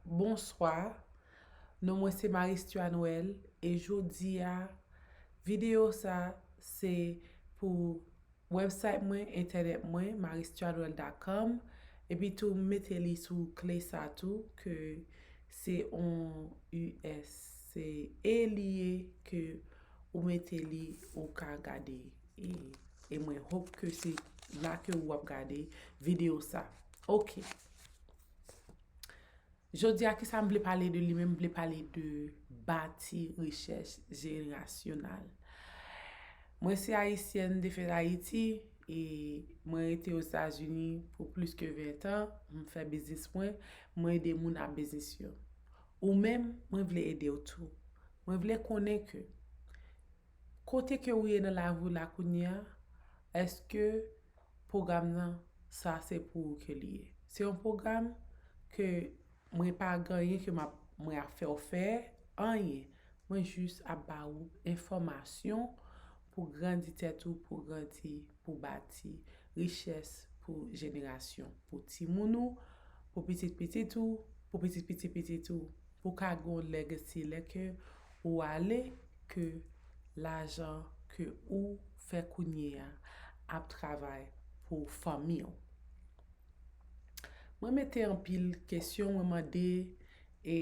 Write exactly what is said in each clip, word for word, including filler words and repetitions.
Bonswa, non mwen se Maristua Noël e jodi a, videyo sa se pou website mwen, entènèt mwen, maristuanoel dot com, epi tou m mete li sou kle sa tou, ke se on U S, se e li ye ke ou mete li, ou ka gade. E, e mwen hope ke se la ke w ap gade videyo sa. Ok. Jodi a, kisa m vle pale de li menm? M vle pale de bati richès jenerasyonal. Mwen se ayisyèn de fèt Ayiti e mwen rete Ozetazini pou plis ke ven tan. M fè biznis mwen, mwen ede moun ap biznis yo. Ou menm, mwen vle ede w tou. Mwen vle konnen ke kote ke ou ye nan lavi w la kounye a, èske pwogram nan, sa se pou ou ke li ye? Se yon pwogram ke mwen pa gen anyen ke m ap, mwen ap fè w fè, anyen. Mwen jis ap ba ou enfòmasyon pou grandi tèt ou, pou grandi, pou bati richès pou jenerasyon, pou timoun ou, pou pitit pitit ou, pou pitit pitit pitit ou, pou ka gen yon legacy lè ke ou ale, ke lajan ke ou fè kounye a ap travay pou fanmi w. Mwen mete anpil kesyon, mwen mande, e,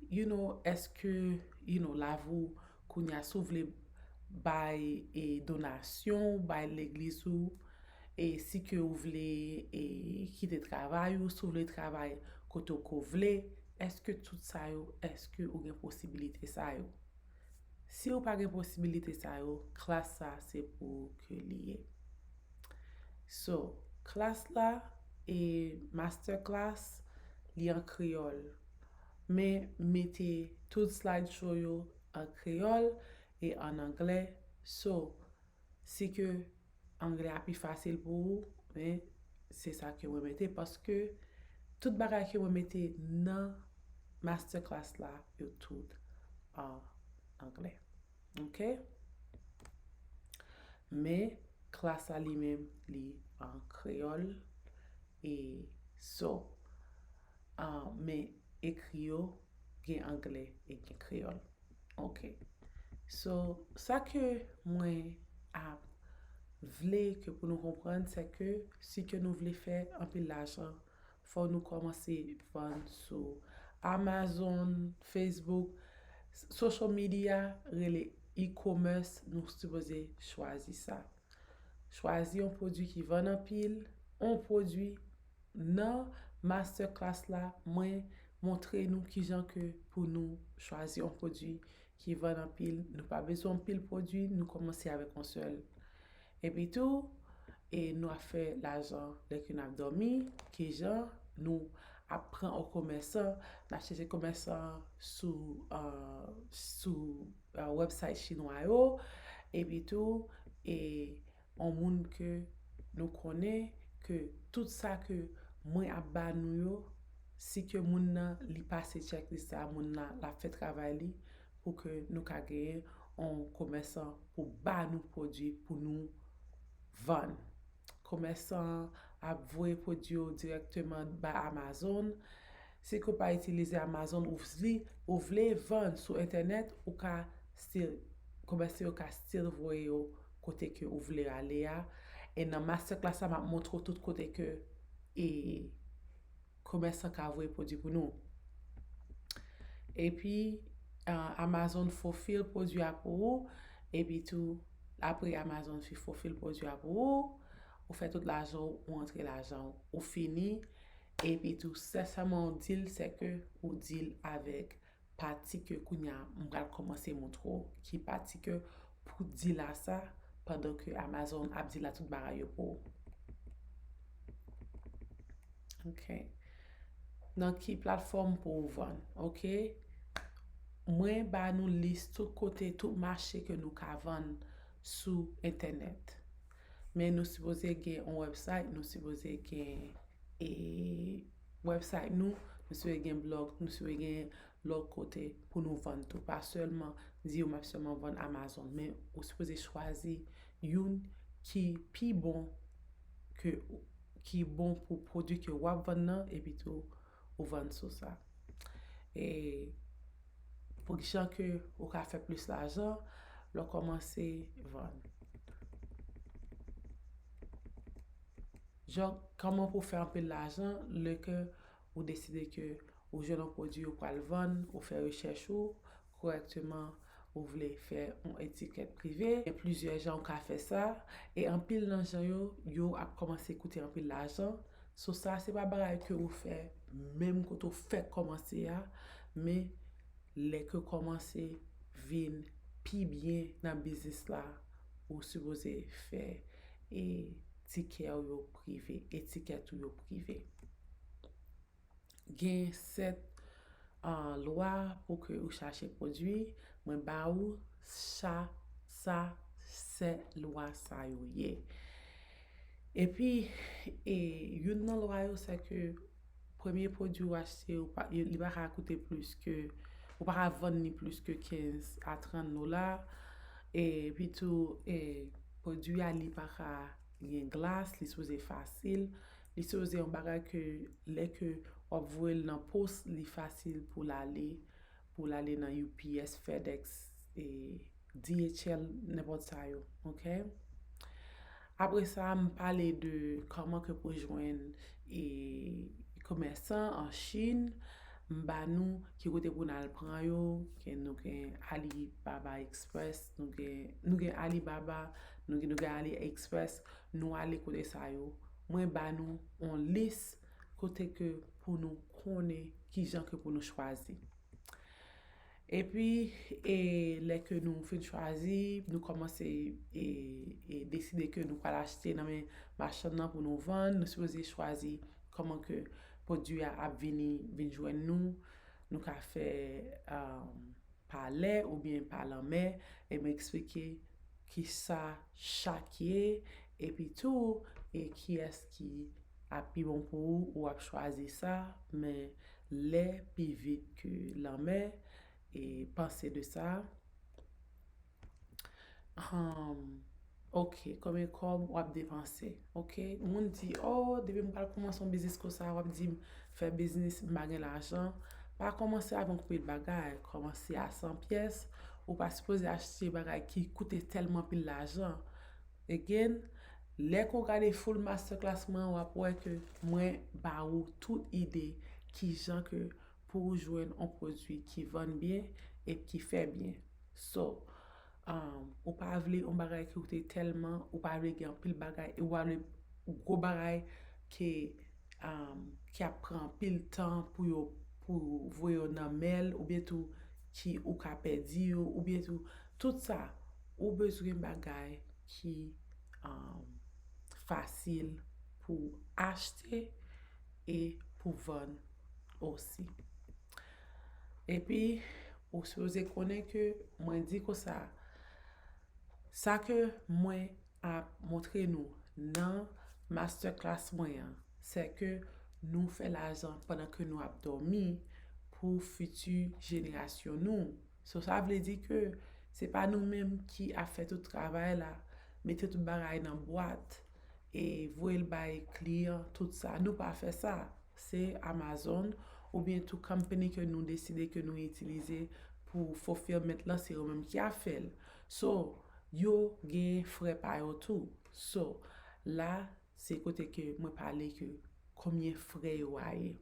you know, èske, you know, lavi w kounye a, si w vle bay, e, donasyon, bay legliz ou, e si ke ou vle, e, kite travay ou, si w vle travay kote w ko vle, èske tout sa yo, èske ou gen posibilite sa yo? Si ou pa gen posibilite sa yo, klas sa se pou ou ke li ye. So, klas la e masterclass, li an kreyòl. Men mete tout slideshow yo an kreyòl e an anglè. So, si ke anglè a pi fasil pou ou, men se sa ke mwen mete, paske tout bagay ke mwen mete nan masterclass la, yo tout an anglè. Ok? Men klas la li menm, li an kreyòl. E so, ah, men ekri yo gen anglè e gen kreyòl. Ok. So, sa ke mwen ap vle ke pou nou konprann, se ke si ke nou vle fè anpil lajan, fò nou kòmanse vann sou Amazon, Facebook, social media, rele e-commerce, nou sipoze chwazi sa. Chwazi yon pwodui ki vann anpil, yon pwodui nan masterclass la, mwen montre nou kijan ke pou nou chwazi yon pwodui ki vann anpil. Nou pa bezwen anpil pwodui, nou kòmanse avèk yon sèl. Epi tou, e nou ap fè lajan lè ke n ap dòmi, kijan nou ap pran yon komèsan, n ap chèche komèsan sou, ah, sou, ah, website chinwa yo, epi tou, e yon moun ke nou konnen ke tout sa ke mwen ap ba nou yo, si ke moun nan li pase checklist sa, moun nan l ap fè travay li pou ke nou ka genyen yon komèsan pou ba nou pwodui pou nou vann. Komèsan an ap voye pwodui yo dirèkteman ba Amazon. Si ke w pa itilize Amazon, ou vle, ou vle vann sou entènèt, ou ka still, komèsan yo ka still voye yo kote ke ou vle ale a. E nan masterclass la, m ap montre w tout kote ke, e, komèsan ka voye pwodui pou nou. Epi, ah, Amazon fulfill pwodui a pou ou. Epi tou, apre Amazon fi fulfill pwodui a pou ou, ou fè tout lajan ou, ou antre lajan ou, ou fini. Epi tou, sèl sa mwen di l, se ke ou deal avèk pati ke kounye a m pral kòmanse montre w, ki pati ke pou deal a sa, pandan ke Amazon ap deal a tout bagay yo pou ou. Ok. Nan ki platfòm pou ou vann, ok? Mwen ba nou lis tout kote, tout mache ke nou ka vann sou entènèt. Men nou sipoze gen yon website, nou sipoze gen, e, website nou, nou sipoze gen blog, nou sipoze gen lòt kote pou nou vann tou. Pa sèlman di yo m ap sèlman vann Amazon, men ou sipoze chwazi youn ki pi bon ke, ki bon pou pwodui ke w ap vann nan, epi tou ou vann sou sa. e pou jan ke ou ka fè plis lajan lè w kòmanse vann. Jan, kòman pou fè anpil lajan lè ke ou deside ke ou jwenn yon pwodui ou pral vann, ou fè rechèch ou kòrèkteman, ou vle fè yon etikèt prive. Gen plizyè jan ou ka fè sa, e anpil nan jan yo, yo ap kòmanse koute anpil lajan. So sa, se pa bagay ke ou fè menm kote ou fèk kòmanse a, men lè ke w kòmanse vin pi byen nan biznis la, ou sipoze fè e tikè w yo prive, etikèt ou yo prive. Gen sèt uh, lwa pou ke ou chache pwodui. Mwen ba ou sa, sa, sèt lwa sa yo ye. Epi, e, youn nan lwa yo, se ke premye pwodui ou achte, ou pa, li pa ka koute plis ke, ou pa ka vann li plis ke kenz a trant dola. Epi tou, e, pwodui a, li pa ka gen glas, li sipoze fasil. Li sipoze yon bagay ke lè ke w ap voye l nan pòs, li fasil pou l ale, pou l ale nan U P S, FedEx, e D H L, nenpòt sa yo, oke? Apre sa, m pale de kòman ke pou jwenn e komèsan an Chin. M ba nou ki kote pou n al pran yo, ke nou gen Alibaba Express, nou gen, nou gen Alibaba, nou gen, nou gen AliExpress, nou ale kote sa yo. Mwen ba nou yon lis kote ke pou nou konnen ki jan ke pou nou chwazi. Epi, e, lè ke nou fin chwazi, nou kòmanse e, e deside ke nou pral achte nan men machann nan pou nou vann, nou sipoze chwazi kòman ke pwodui a ap vini, vin jwenn nou. Nou ka fè um, pa lè oubyen pa lanmè, e mwen eksplike kisa chak ye, epi tou, e kiyès ki ap pi bon pou ou, ou ap chwazi sa, men lè pi vit ke lanmè, e panse de sa. Um, ok, konbyen kòb w ap depanse? Ok, moun di, oh, depi m pral kòmanse yon biznis konsa, w ap di m fè biznis, m pa gen lajan. Pa kòmanse avèk yon pil bagay, kòmanse a san pyès, ou pa sipoze achte bagay ki koute tèlman pil lajan. Again, lè ke w gade full masterclass mwen, w ap wè ke mwen ba ou tout ide kijan ke pou w jwenn yon pwodui ki vann byen e ki fè byen. So, um, ou pa vle yon bagay ki koute tèlman, ou pa vle gen anpil bagay, e ou pa vle gwo bagay ke, um, ki ap pran anpil tan pou yo, pou voye yo nan men l, oubyen tou ki ou ka pèdi yo, oubyen tou tout sa, ou bezwen bagay ki, um, fasil pou achte e pou vann osi. Epi, ou sipoze konnen ke mwen di konsa, sa ke mwen ap montre nou nan masterclass mwen an, se ke nou fè lajan pandan ke nou ap dòmi pou fiti jenerasyon nou. So, sa vle di ke se pa nou menm ki ap fè tout travay la, mete tout bagay nan bwat e voye l bay kliyan, tout sa. Nou pa fè sa. Se Amazon oubyen tou company ke nou deside ke nou itilize pou fulfillment lan, se yo menm ki ap fè l. So, yo gen frè pa yo tou. So, la, se kote ke mwen pale ke konbyen frè yo a ye.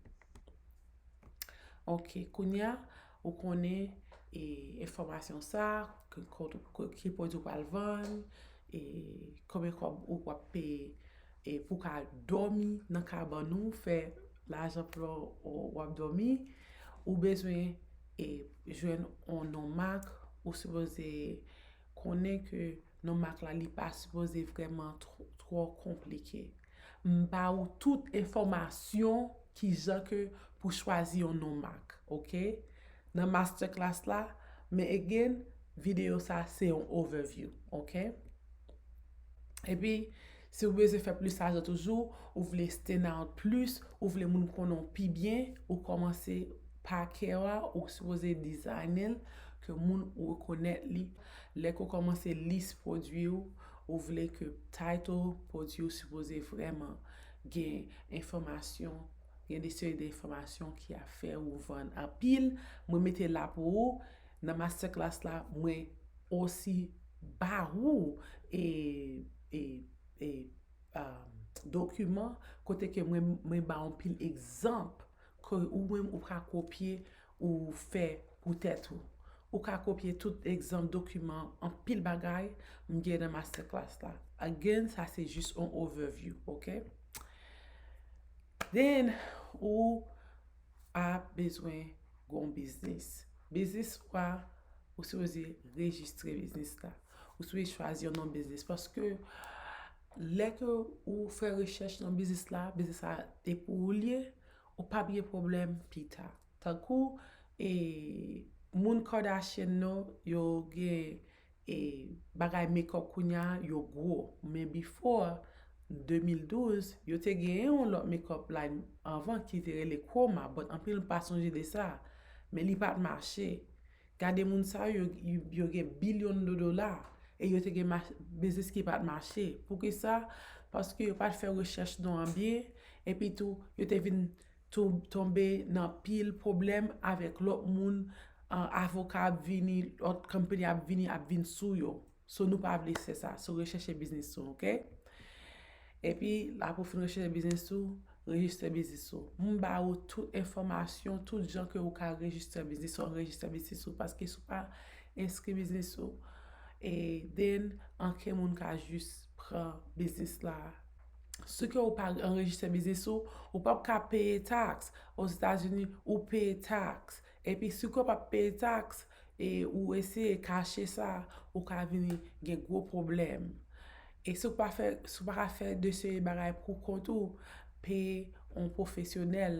Ok, kounye a, ou konnen e, enfòmasyon sa, ke, ke, ke, ki pwodui w pral vann, e, konbyen kòb ou w ap peye e, pou w ka dòmi nan kabann ou, fè lajan pandan w, w ap dòmi, ou bezwen e, jwenn yon non mak, ou sipoze konnen ke non mak la, li pa sipoze vrèman twò, twò konplike. M ba ou tout enfòmasyon kijan ke pou chwazi yon non mak, ok? Nan masterclass la, men again, videyo sa se yon overview, ok? Epi, si w bezwen fè plis lajan toujou, ou vle stand out plis, ou vle moun konnen w pi byen, ou kòmanse pa kè w a, ou sipoze dizayne l, ke moun rekonèt li. Lè ke w kòmanse lis pwodui w, ou vle ke title pwodui w sipoze vrèman gen enfòmasyon, Gen de seri de enfòmasyon ki ap fè ou vann anpil. Mwen mete la pou ou. Nan masterclass la, mwen osi ba ou e, e, e, um, dokiman kote ke mwen, mwen ba anpil egzanp ke ou menm ou ka kopye ou fè pou tèt ou. Ou ka kopye tout egzanp dokiman, anpil bagay m gen nan masterclass la. Again, sa se jis yon overview, ok? Then, ou ap bezwen gon biznis. Biznis ou a, ou sipoze rejistre biznis la. Ou sipoze chwazi yon non biznis. Paske lè ke ou fè rechèch nan biznis la, biznis la e pou ou l ye, ou p ap gen pwoblèm pita. Tankou e, moun Kardashian yo, yo gen e, bagay makeup kounye a, yo gwo. Men before, de mil douz, yo te gen yon lòt makeup line anvan ki te rele Chroma, but anpil pa sonje de sa. Men li pa t mache. Gade moun sa yo, yo, yo gen bilyon de dola e yo te gen mach-, biznis ki pa t mache. Poukisa? Paske yo pa t fè rechèch non an byen, epi tou, yo te vin tou tonbe nan pil pwoblèm avèk lòt moun, an, avoka ap vini, lòt company ap vini, ap vin sou yo. So, nou pa vle fè sa. So, rechèche biznis ou, ok? Epi, apre w fin rechèche biznis ou, rejistre biznis ou. M ba ou tout enfòmasyon, tout jan ke ou ka rejistre biznis ou, anrejistre biznis ou, paske si w pa enskri biznis ou, e then, anken moun ka jis pran biznis la. Si ke ou pa anrejistre biznis ou, ou p ap ka peye taks. Ozetazini, ou peye taks. Epi, si ke w p ap peye taks, e ou eseye kache sa, ou ka vini gen gwo pwoblèm. E si w pa fè, si w pa ka fè de seri bagay pou kont ou, peye yon pwofesyonèl.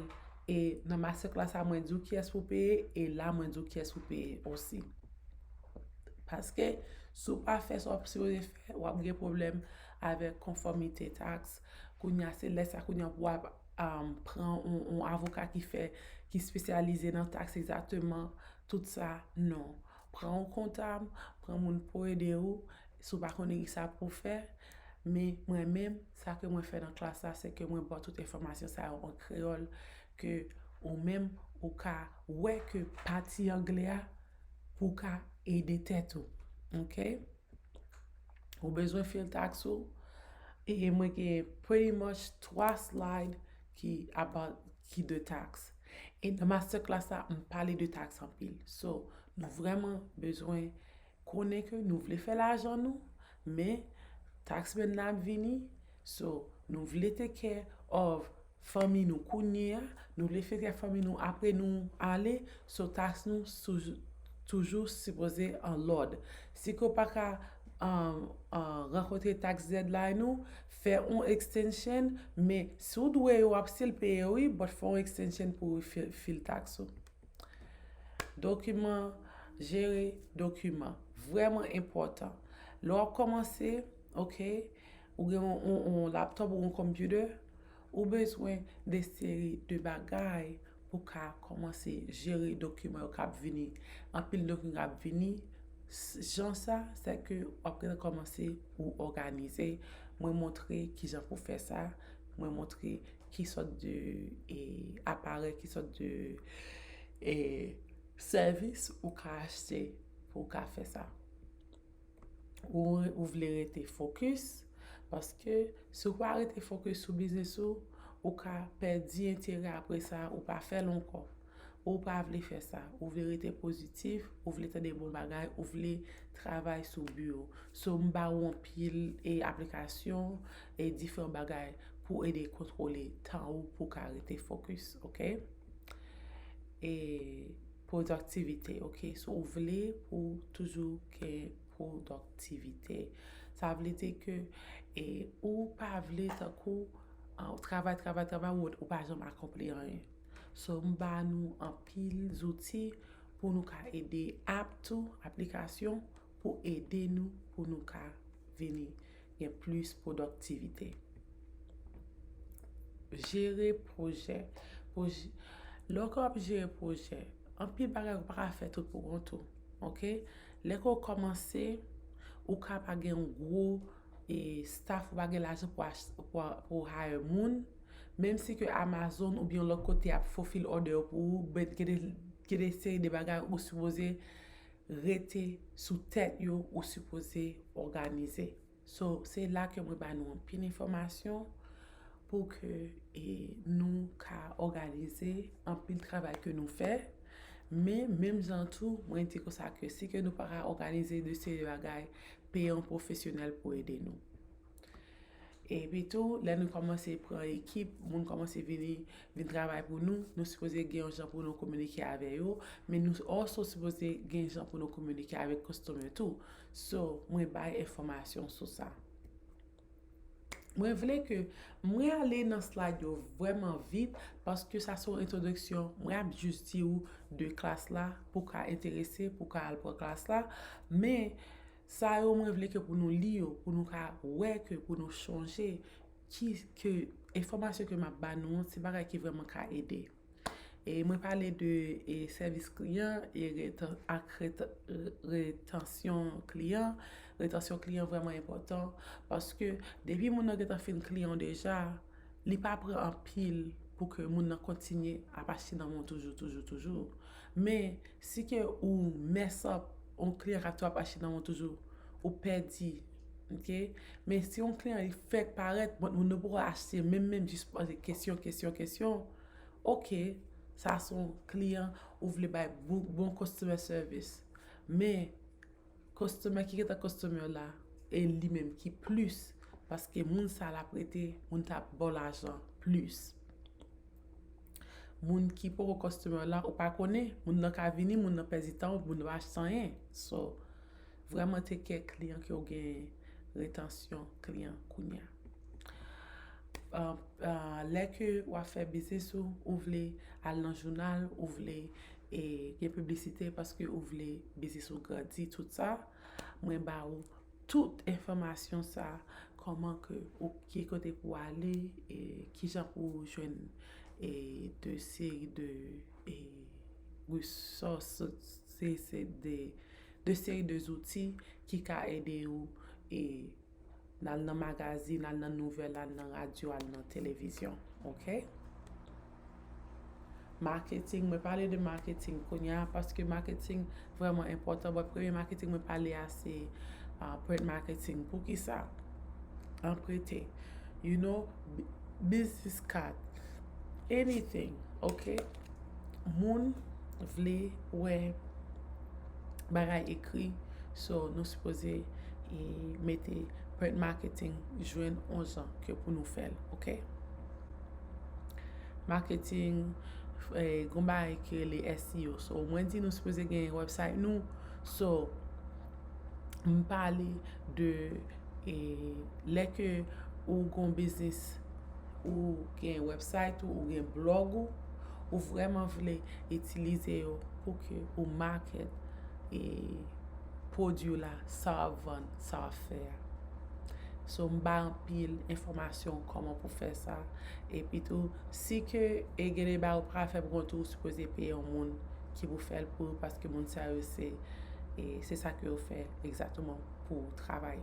E nan masterclass la, mwen di w kiyès pou peye, e la, mwen di w kiyès pou peye osi. Paske, si w pa fè sa w sipoze fè, w ap gen pwoblèm avèk konfòmite taks. Kounye a, se lè sa, kounye a, pou w ap, um, pran yon, yon avoka ki fè, ki espesyalize nan taks egzakteman, tout sa, non. Pran yon kontab, pran moun pou ede ou, si w pa konnen ki sa pou w fè. Men mwen menm, sa ke mwen fè nan klas la, se ke mwen ba w tout enfòmasyon sa yo an kreyòl, ke ou menm, ou ka wè ke pati anglè a, pou w ka ede tèt ou. Ok? Ou bezwen fil taks ou, e mwen gen pretty much twa slide ki about, ki de taks. E nan masterclass la, m pale de taks anpil. So, nou vrèman bezwen konnen ke nou vle fè lajan nou, men tax man nan ap vini. So, nou vle take care of fanmi nou kounye a, nou vle take care fanmi nou apre nou ale. So, taks nou toujou, toujou sipoze an lòd. Si ke w pa ka, um, uh, rankontre tax deadline ou, fè yon extension, men si w dwe yo, w ap still peye yo, wi, but fè yon extension pou w fil, fil taks ou. Dokiman, jere dokiman. Vrèman enpòtan. Lè w ap kòmanse, ok, ou gen yon, yon, yon laptop ou yon computer, ou bezwen de seri de bagay pou ka kòmanse jere dokiman yo k ap vini. Anpil dokiman k ap vini, s-, jan sa, se ke w ap gentan kòmanse ou òganize. Mwen montre kijan pou fè sa, mwen montre ki sòt de, e, aparèy, ki sòt de, e, sèvis ou ka achte pou w ka fè sa. Ou, ou vle rete fokis, paske si w pa rete fokis sou biznis ou, ou ka pèdi enterè apre sa, ou pa fè l ankò. Ou pa vle fè sa, ou vle rete pozitif, ou vle tande bon bagay, ou vle travay sou bi w. So, m ba ou anpil, e, aplikasyon, e, diferan bagay pou ede kontwole tan ou pou w ka rete fokis, ok? E pwodaktivite, ok? So, ou vle pou w toujou gen pwodaktivite. Sa vle di ke, e, ou pa vle tankou, a, ou travay, travay, travay, ou, ou pa janm akonpli anyen. So, m ba nou anpil zouti pou nou ka ede app tou, aplikasyon, pou ede nou, pou nou ka vini gen plis pwodaktivite. Jere pwojè. Pwojè. Lè w ap jere pwojè, anpil bagay ou pa ka fè tout pou kont ou. Ok? Lè ke w kòmanse, ou ka pa gen yon gwo, e, staff, ou pa gen lajan pou ach-, pou, pou hire moun, Menm si ke Amazon oubyen lòt kote ap fulfill order yo pou ou, but gen de, gen de seri de bagay ou sipoze rete sou tèt yo, ou sipoze òganize. So, se la ke mwen ba nou anpil enfòmasyon pou ke e, nou ka òganize anpil travay ke nou fè. Men, menm jan tou, mwen di konsa ke si ke nou pa ka òganize de seri de bagay, peye yon pwofesyonèl pou ede nou. Epi tou, lè nou kòmanse pran ekip, moun kòmanse vini, vin travay pou nou, nou sipoze gen yon jan pou nou kominike avè yo, men nou also sipoze gen jan pou nou kominike avèk customer tou. So, mwen bay enfòmasyon sou sa. Mwen vle ke mwen ale nan slide yo vrèman vit, paske sa se yon entwodiksyon. Mwen ap jis di ou de klas la, pou ka enterese, pou ka al pran klas la. Men, sa yo mwen vle ke pou nou li yo, pou nou ka wè ke, pou nou chonje ki, ke enfòmasyon ke m ap ba nou an, se bagay ki vrèman ka ede. E mwen pale de e, sèvis kliyan e retan, ak retan, retansyon kliyan. Retansyon kliyan vrèman enpòtan, paske depi moun nan gentan fin kliyan w deja, li pa pran anpil pou ke moun nan kontinye ap achte nan men w toujou, toujou, toujou. Men, si ke ou mess up, yon kliyan k ap tou ap achte nan men w toujou, ou pèdi, ok? Men si yon kliyan li fèk parèt, bon, moun nan poko achte, menm, menm jis poze kesyon, kesyon, kesyon, ok, sa se yon kliyan ou vle bay bon, bon customer service. Men, customer ki gentan customer la, e li menm ki plis, paske moun sa l ap rete, moun t ap ba w lajan plis. Moun ki poko customer la, ou pa konnen, moun nan ka vini, moun nan pèdi tan w, moun nan pa achte anyen. So, vrèman take care kliyan ke w gen retansyon kliyan kounye a. Ah, ah, lè ke w ap fè biznis ou, ou vle al nan jounal, ou vle e, gen piblisite paske ou vle biznis ou grandi, tout sa, mwen ba ou tout enfòmasyon sa, kòman ke ou, ki kote pou ale, e, kijan pou ou jwenn e, de seri de e, resources, se, se de, de seri de zouti ki ka ede ou e, n al nan magazin, al nan nouvèl, al nan radyo, al nan televizyon, ok? Marketing, mwen pale de marketing kounye a, paske marketing vrèman enpòtan. Bon, premye marketing mwen pale a se uh, print marketing. Poukisa? An prete. You know, business card, anything, ok? Moun vle wè bagay ekri, so nou sipoze e, mete print marketing, jwenn yon jan ke pou nou fè l, ok? Marketing, e, gon bagay ki rele S E O. So, mwen di nou sipoze gen website nou. So, m pale de e, lè ke ou gon biznis, ou gen website ou, ou gen blog ou, ou vrèman vle itilize yo pou ke ou market e, pwodui w la, sa w ap vann, sa w ap fè a. So, m bay anpil enfòmasyon kòman pou fè sa. Epi tou, si ke e, gen de bagay ou pa fè pou kont ou, ou sipoze peye yon moun ki pou fè l pou ou, paske moun sa yo se, e, se sa ke yo fè egzakteman pou travay.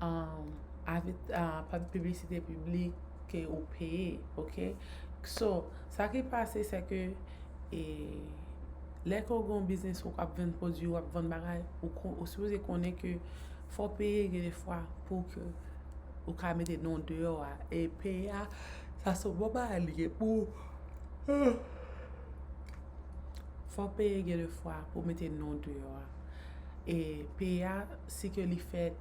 Um, avit, uh, pa piblisite piblik ke ou peye, ok? So, sa ki pase, se ke e, lè ke w gen yon biznis ou ap vann pwodui, w ap vann bagay, ou, kon, ou sipoze konnen ke fò w peye gen de fwa pou ke ou ka mete non w deyò a. E peye a, sa se yon bon bagay li ye pou fò w peye gen de fwa pou w mete non w deyò a. E peye a, si ke li fèt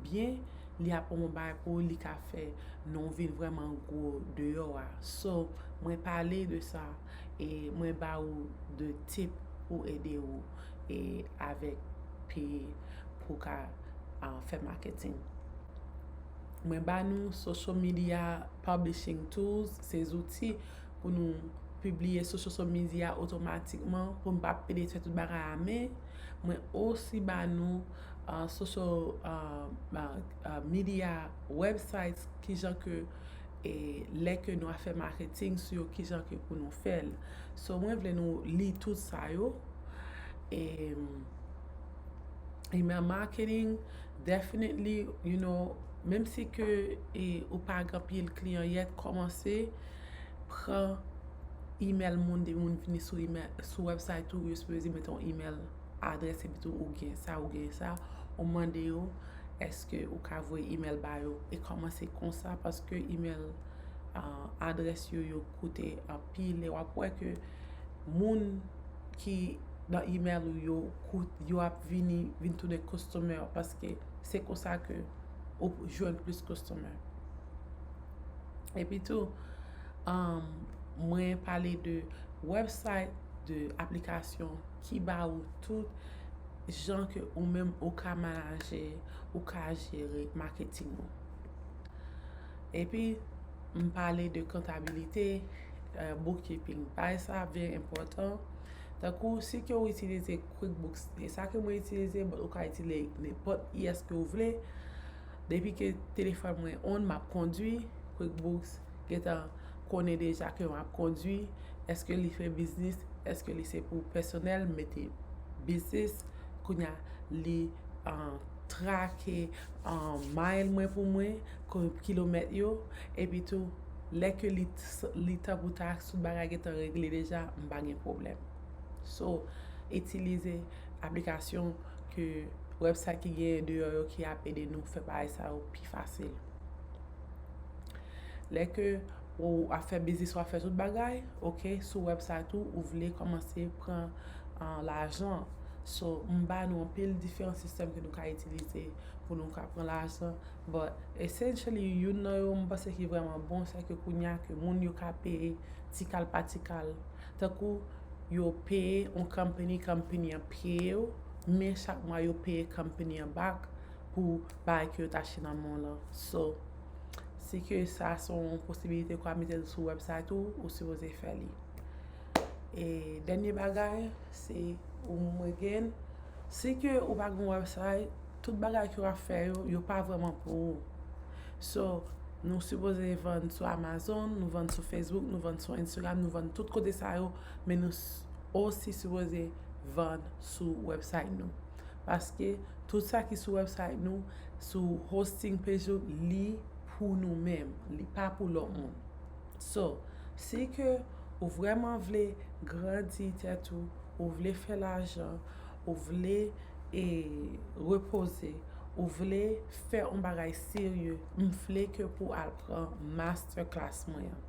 byen, li ap yon bon bagay pou ou, li ka fè non w vin vrèman gwo deyò a. So, mwen pale de sa, e mwen ba ou de tip pou ede ou e avèk peye pou ka uh, fè marketing. Mwen ba nou social media publishing tools, se zouti pou nou pibliye sou social media otomatikman, pou nou pa pede fè tout bagay a men. Mwen osi ba nou uh, social uh, uh, uh, media websites, kijan ke e lè ke nou ap fè marketing sou yo, kijan ke pou nou fè l. So, mwen vle nou li tout sa yo. E, email marketing, definitely, you know, Menm si ke e, ou pa gen anpil kliyan yèt, kòmanse pran email moun, depi moun vini sou email, sou website ou, yo sipoze mete yon email adrès epi tou ou gen sa, ou gen sa, ou mande yo èske ou ka voye email ba yo e kòmanse konsa paske email uh, adrès yo yo koute anpil e w ap wè ke moun ki nan email ou yo kout yo ap vini vin tounen customer paske se konsa ke ou jwenn plis customer. Epi tou, um, mwen pale de website, de aplikasyon ki ba ou tout jan ke ou menm ou ka manaje, ou ka jere marketing ou. Epi, m pale de kontabilite, uh, bookkeeping. Bagay sa very enpòtan. Tankou si ke ou itilize QuickBooks, e sa ke mwen itilize, but ou ka itilize nenpòt I S ke ou vle. Depi ke telefòn mwen on, m ap kondwi, QuickBooks gentan konnen deja ke m ap kondwi. Èske li fè biznis? Èske li se pou pèsonèl? Mete biznis. Kounye a, li uh, trake uh, mile mwen pou mwen, kilomèt yo. Epi tou, lè ke li, li tan pou tax, tout bagay gentan regle deja, m pa gen pwoblèm. So, itilize aplikasyon ke website ki genyen deyò yo ki ap ede nou fè bagay sa yo pi fasil. Lè ke ou ap fè biznis, ou ap fè tout bagay, ok, sou website ou, ou vle kòmanse pran uh, lajan. So, m ba nou anpil diferan sistèm ke nou ka itilize pou nou ka pran lajan. But, essentially, youn nan yo, m panse ki vrèman bon, se ke kounye a ke moun yo ka peye ti kal pa ti kal. Tankou, yo peye yon company, company an peye yo, men chak mwa yo peye company an back pou bagay ke yo t achte nan men w lan. So, si ke sa se yon posibilite ou ka mete l sou website ou, ou sipoze fè li. E dènye bagay, se ou mwen gen, si ke ou pa gen website, tout bagay ke w ap fè yo, yo pa vrèman pou ou. So, nou sipoze vann sou Amazon, nou vann sou Facebook, nou vann sou Instagram, nou vann tout kote sa yo, men nou osi sipoze vann sou website nou. Paske tout sa ki sou website nou, sou hosting page yo, li pou nou menm, li pa pou lòt moun. So, si ke ou vrèman vle grandi tèt ou, ou vle fè lajan, ou vle e repoze, ou vle fè yon bagay serye, m vle ke pou al pran masterclass mwen an.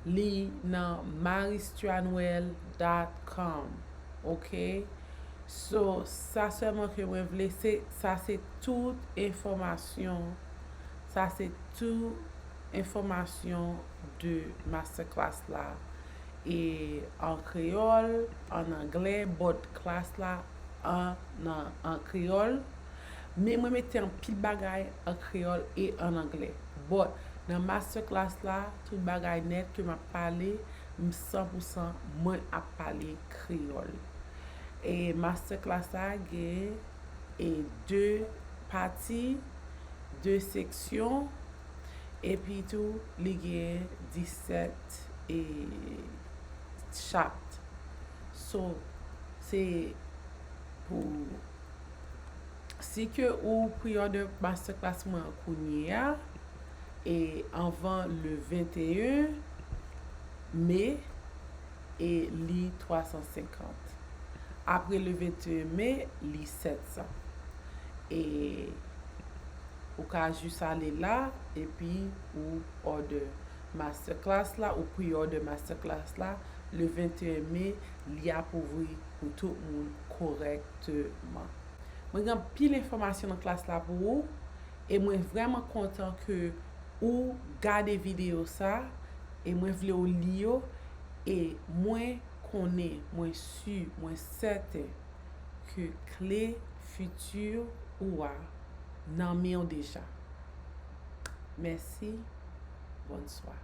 Li nan maristrianwell dot com. Ok? So, sa sèlman ke mwen vle, se, sa se tout enfòmasyon. Sa se tout enfòmasyon de masterclass la. E an kreyòl, an anglè, but class la an, an, an kreyòl. Men mwen mete anpil bagay an kreyòl e an anglè. But nan masterclass la, tout bagay nèt ke m ap pale, m san pou san mwen ap pale kreyòl. E masterclass la gen e de pati, de seksyon, epi tou li gen disèt e chapter. So, se pou, si ke ou pre-order masterclass mwen an kounye a, e anvan le venteyen me, e li twa san senkant. Apre le venteyen me, li sèt san. E ou ka jis ale la, epi ou order masterclass la, ou pre-order masterclass la, le venteyen me, li ap ouvri pou tout moun kòrèkteman. Mwen gen anpil enfòmasyon nan klas la pou ou, e mwen vrèman kontan ke ou gade videyo sa, e mwen vle ou li yo, e mwen konnen, mwen si, mwen sèten ke kle fiti ou a nan men w deja. Mèsi, bonswa.